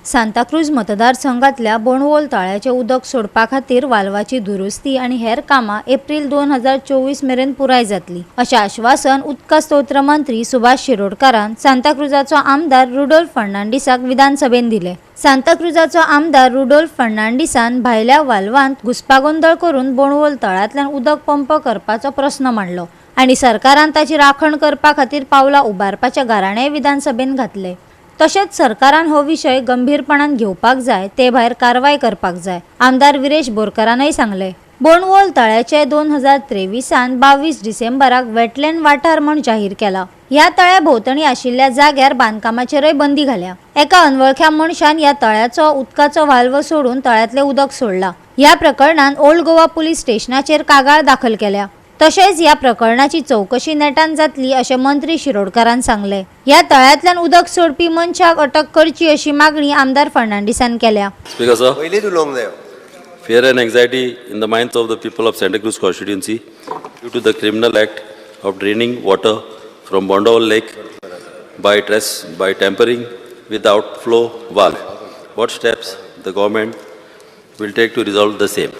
सांताक्रूज मतदारसंघातल्या बोणवोल तळ्याचें उदक सोडपा खातीर वाल्वाची दुरुस्ती आनी हेर कामां एप्रील 2024 मेरेन पुराय जातली, अशें आश्वासन उदका स्त्रोत मंत्री सुभाष शिरोडकारान सांताक्रुजाचो आमदार रुडोल्फ फर्नांडीसाक विधानसभेन दिले. सांताक्रुजाचो आमदार रुडोल्फ फर्नांडीसान भायल्या वाल्वांत घुस्पागोंदळ करून बोणवोल तळ्यांतल्यान उदक पंप करपाचो प्रस्न मांडलो आनी सरकारान ताची राखण करपा खातीर पावलां उबारपाचे गाराणेय विधानसभेन घातले. तशेंच सरकारान हो विशय गंभीरपणान घेवपाक जाय, ते भायर कारवाय करपाक जाय, आमदार विरेश बोरकारानय सांगले. बोणवोल तळ्याचे 2023 22 डिसेंबराक वेटलँड वाठार म्हण जाहीर केला. ह्या तळ्या भोंवतणी आशिल्ल्या जाग्यार बांदकामाचेरय बंदी घाल्या. एका अनवळख्या मनशान ह्या तळ्याचो उदकाचो वाल्व सोडून तळ्यांतलें उदक सोडला. ह्या प्रकरणान ओल्ड गोवा पुलीस स्टेशनाचेर कागाळ दाखल केल्या. तशेंच ह्या प्रकरणाची चवकशी नेटान जातली, अशें मंत्री शिरोडकारान सांगले. ह्या तळ्यांतल्यान उदक सोडपी मनशाक अटक करची, अशी मागणी आमदार फर्नांडीसान केल्या. Speaker, sir, पयलींच उलोवंक जायो. Fear and anxiety in the minds of the people of Santa Cruz constituency due to the criminal act of draining water from Bondol Lake by tampering with the outflow valve. What steps the government will take to resolve the same?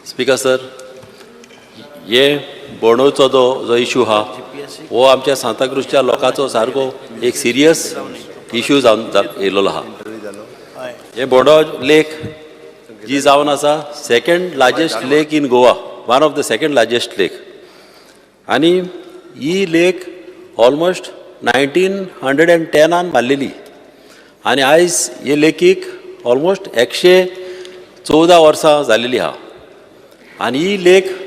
Speaker, sir, हे बोंडोळचो जो जो issue आहा, हो आमच्या सांताक्रूजच्या लोकांचो सारको एक serious issue जावन येयलेलो आहा. हे बोंडो लेक जी जावन आसा second largest lake in Goa, one of the second largest lake, आनी ही लेक ऑलमोस्ट 1910आन बांदलेली आनी आयज हे लेकीक ऑलमोस्ट 114 वर्सां जालेली आहा. आनी ही लेक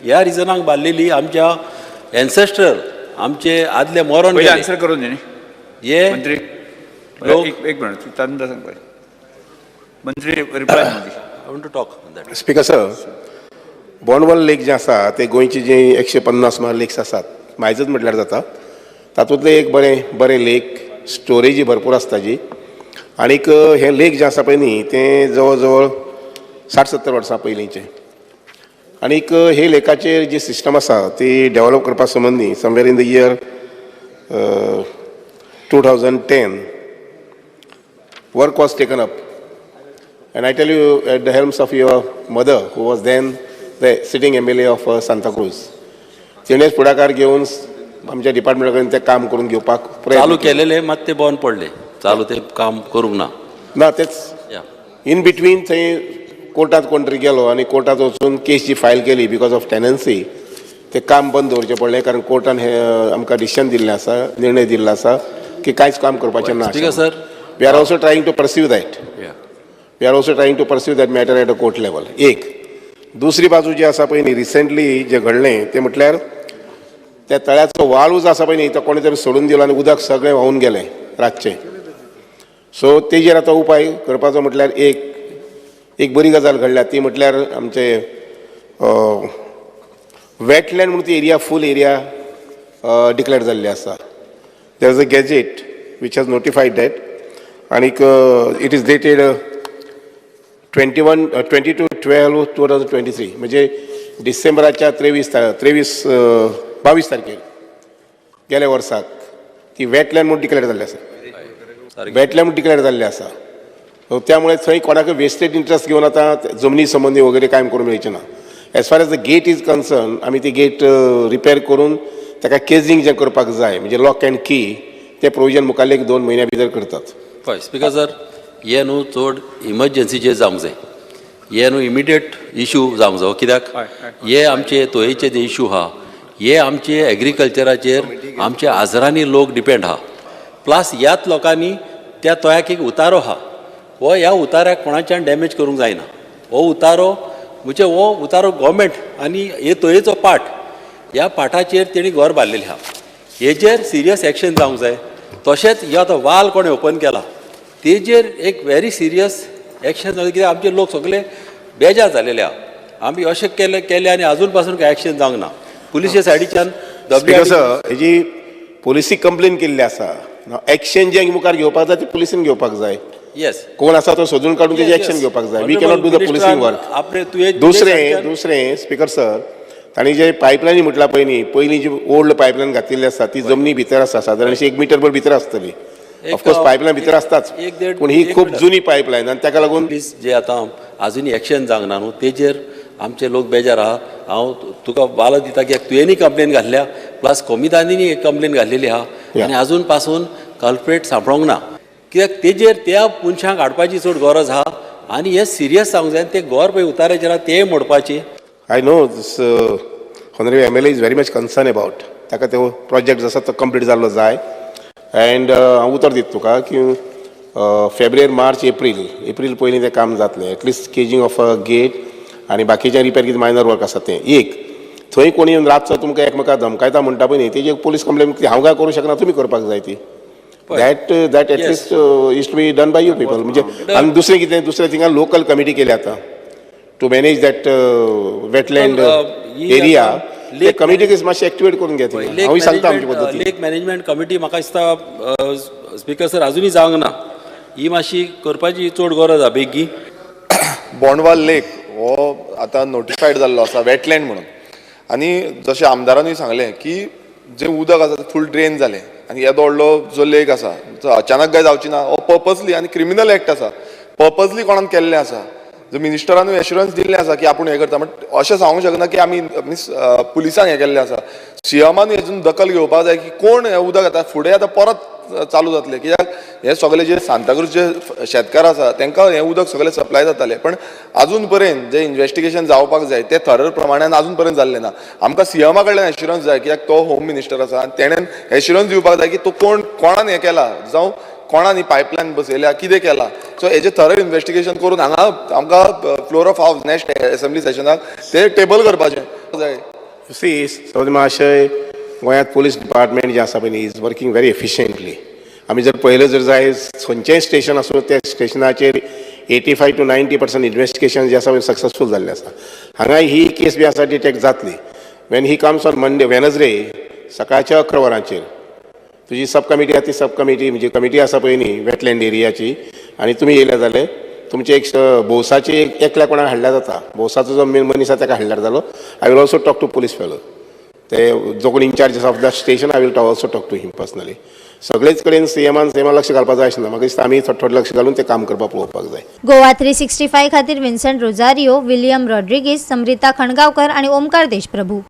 ह्या रिजनाक बांदलेली, आमच्या एन्सेस्टर, आमचे आदले मरोन पयलीं गेले. आन्सर करून दी न्ही. हे मंत्री. लोक एक एक मिनिट, तांदा सांगपाक मंत्री reply. I want to talk on that. Speaker sir, Bondvol lake जें आसा ते गोंयची जी 150 सुमार लेक्स आसात, मायजच म्हटल्यार जाता, तातूंतलें एक बरें बरें लेक. स्टोरेजी भरपूर आसता जी. आनीक हें लेक जें आसा पळय न्ही, तें जवळ जवळ 60-70 वर्सां पयलींचें. आनीक हे लेकाचेर जी सिस्टम आसा ती डेवलप करपा संबंदी somewhere in the year 2010 work was taken up. And I tell you, at the helms of your mother, who was then the sitting MLA of Santa Cruz, तिणेच फुडाकार घेवन आमच्या डिपार्टमेंटा कडेन तें काम करून घेवपाक प्रयत्न चालू केलो. केलेले, मात ते बंद पडले, चालू ते काम करूंक ना. ना, तेच या. इन बिटवीन थंय कोर्टात कोण तरी गेलो आनी कोर्टात वचून केस जी फायल केली because of tenancy, तें काम बंद दवरचें पडलें, कारण कोर्टान हें आमकां डिसिजन दिल्लें आसा, निर्णय दिल्लो आसा की कांयच काम करपाचें ना. Speaker sir. We are also trying to pursue that. या. We are also trying to pursue that matter at a court level. एक दुसरी बाजू जी आसा पळय न्ही, रिसेंटली जें घडलें तें म्हटल्यार त्या तळ्याचो वाल्व जो आसा पळय न्ही, तो कोणें तरी सोडून दिलो आनी उदक सगळें व्हांवून गेलें रातचें. सो तेजेर आतां उपाय करपाचो म्हटल्यार एक एक बरी गजाल घडल्या, ती म्हटल्यार आमचे वेटलँड म्हणून ती एरिया, फूल एरिया डिक्लेअर जाल्ली आसा. There is a gazette which has notified that आनीक it is dated 21, 22/12/2023, म्हणजे डिसेंबराच्या 23, 23, 22 तारखेर गेल्या वर्साक ती वेटलँड म्हणून डिक्लेअर जाल्ली आसा. वेटलँड म्हणून डिक्लेअर जाल्ली आसा. सो त्यामुळे थंय कोणाकय वेस्टेड इंट्रस्ट घेवन आतां जमनी संबंदी वगैरे कांय करूंक मेळचें ना. As far as the gate is concern, आमी ती गेट रिपेर करून ताका केजींग जें करपाक जाय, म्हणजे लॉक अँड की, तें प्रोविजन मुखाल्ले एक 2 म्हयन्या भितर करतात. हय स्पीकर सर, हे न्हू चड इमर्जन्सीचेर जावंक जाय, हे न्हू इमिडिएट इशू जावंक जाय. कित्याक हे आमचे तोयेचे जे इशू आहा, हे आमचे एग्रीकल्चराचेर आमचे हजारांनी लोक डिपेंड आहा. प्लस ह्याच लोकांनी त्या तोयाक एक उतारो आहा. हो ह्या उताऱ्याक कोणाच्यान डॅमेज करूंक जायना. हो उतारो म्हणजे हो उतारो गोवोरमेंट आनी हे तोयेचो पाट, ह्या पाटाचेर तेणी घर बांदलेलें आहा. हेजेर सिरियस एक्शन जावंक जाय. तशेंच हे आतां वाल कोणें ओपन केला, तेजेर एक व्हेरी सिरियस एक्शन जावंक, कित्याक आमचे लोक सगळे बेजार जालेले आहा. आमी अशें केलें केलें आनी अजून पासून कांय एक्शन जावंक ना पुलिसे सायडीच्यान. स्पीकर सर, हेजी पोलिसी कंप्लेन केल्ली आसा. एक्शन जे मुखार घेवपाक जाय ती पुलिसीन घेवपाक जाय. येस. कोण आसा तो सोदून काडून तेजी एक्शन घेवपाक जाय. We cannot do the policing work. आपणे तुवें दुसरें दुसरें स्पीकर सर, तांणी जे पायपलायनी म्हटलां पळय न्ही, पयलीं जी ओल्ड पायपलायन घातिल्ली आसा ती जमनी भितर आसा, सादारणशी एक मिटरभर भितर आसतली. ऑफकोर्स पायपलायन भितर आसताच, एक देड- पूण ही एक खूब मिनट. जुनी पायपलायन आनी ताका लागून प्लीज, जे आतां आजुनी एक्शन जावंक ना न्हू, तेजेर आमचे लोक बेजार आहा. हांव तुका वालो दिता की तुवेंनी कंप्लेन घातल्या, प्लस कोमिदांनी एक कंप्लेन घातलेली आहा. आनी आजून पासून कल्प्रेट सांपडोंक ना, कित्याक तेजेर त्या मनशांक हाडपाची चड गरज आहा. आनी हें सिरियस जावंक जाय आनी ते घर पळय उताराचेर आहा तेय मोडपाचे. I know this honourable MLA is very much concern about. ताका तो प्रोजेक्ट आसा तो कंप्लीट जाल्लो जाय. एंड हांव उतर दिता तुका की फेब्रुवारी, मार्च, एप्रील, एप्रील पयलीं तें काम जातलें, at least caging of a gate आनी बाकीचें रिपेर कितें मायनर वर्क आसा तें. एक थंय कोणी येवन रातचो तुमकां एकमेकाक धमकायता म्हणटा पळय न्ही, तेजी पोलीस कंप्लेन हांव काय करूंक शकना, तुमी करपाक जाय ती. That at least is to be done by you people. म्हणजे आनी दुसरें कितें, दुसरें थिंगा लोकल कमिटी केल्या आतां टू मॅनेज that wetland ही एरिया. आता ते कमिटीक मातशें एक्टिवेट करून घे थिंगा. हांवूय सांगता आमचे पद्दतीन. लेक मॅनेजमेंट कमिटी म्हाका दिसता, स्पीकर सर, आजुनूय जावंक ना. ही मातशी करपाची चड गरज आहा बेगी. बोंडवाल लेक हो आतां नोटिफायड जाल्लो आसा वेटलँड म्हणून. आनी जशें आमदारानूय सांगलें की जें उदक आसा तें फूल ड्रेन जालें आनी येदो व्हडलो जो लेक आसा जो अचानक काय जावची ना. हो पर्पजली आनी क्रिमिनल एक्ट आसा, पर्पजली कोणान केल्लें आसा. जो मिनिस्टरानूय एश्युरन्स दिल्लें आसा की आपूण हें करता, बट अशें सांगूंक शकना की आमी मिन्स पुलिसांक हें केल्लें आसा. सीएमान हेतून दखल घेवपाक जाय की कोण हें उदक आतां फुडें आतां परत चालू जातलें, कित्याक हे सगळे जे सांताक्रूजचे शेतकार आसा तांकां हें उदक सगळें सप्लाय जातालें. पण अजून पर्यंत जें इन्वेस्टिगेशन जावपाक जाय तें थरर प्रमाणान अजून पर्यंत जाल्लें ना. आमकां सीएमा कडल्यान एश्युरन्स जाय, कित्याक तो होम मिनिस्टर आसा आनी तेणेन एश्युरन्स दिवपाक जाय की तो कोण कोणान हें केला, जावं कोणान ही पायपलायन बसयल्या, कितें केलां. सो हेजें थरर इन्वेस्टिगेशन करून हांगा आमकां floor of house next assembly सेशनाक ते टेबल करपाचें जाय. सी सौद महाशय, गोंयांत पुलीस डिपार्टमेंट जें आसा पळय न्ही, is working very efficiently. आमी जर पळयलें जर जाय, खंयचेंय स्टेशन आसूं, त्या स्टेशनाचेर 85 to 90% investigation जें आसा पळय सक्सेसफूल जाल्लें आसा. हांगा ही केस बी आसा डिटेक्ट जातली when he comes on Monday, Wednesday सकाळच्या 11 वरांचेर. तुजी सब कमिटी आसा ती सब कमिटी म्हणजे कमिटी आसा पळय न्ही वेटलँड एरियाची, आनी तुमी येयले जाल्यार तुमचे एक भौसाची एक एकल्या कोणाक हाडल्यार जाता. भौसाचो जो मेन मनीस आसा ताका हाडल्यार जालो. I will also talk to police fellow, ते जो कोण इन्चार्ज आसा of the station, I will also talk to him personally. सगळेच कडेन सीएमान सीएमान लक्ष घालपाक जाय अशें ना. म्हाका दिसता आमी थोडे थोडे लक्ष घालून तें काम करपाक पळोवपाक जाय. गोवा 365 खातीर विन्संट रोजारियो, विलियम रॉड्रिगीस, समरिता खणगावकर आणि ओमकार देशप्रभू.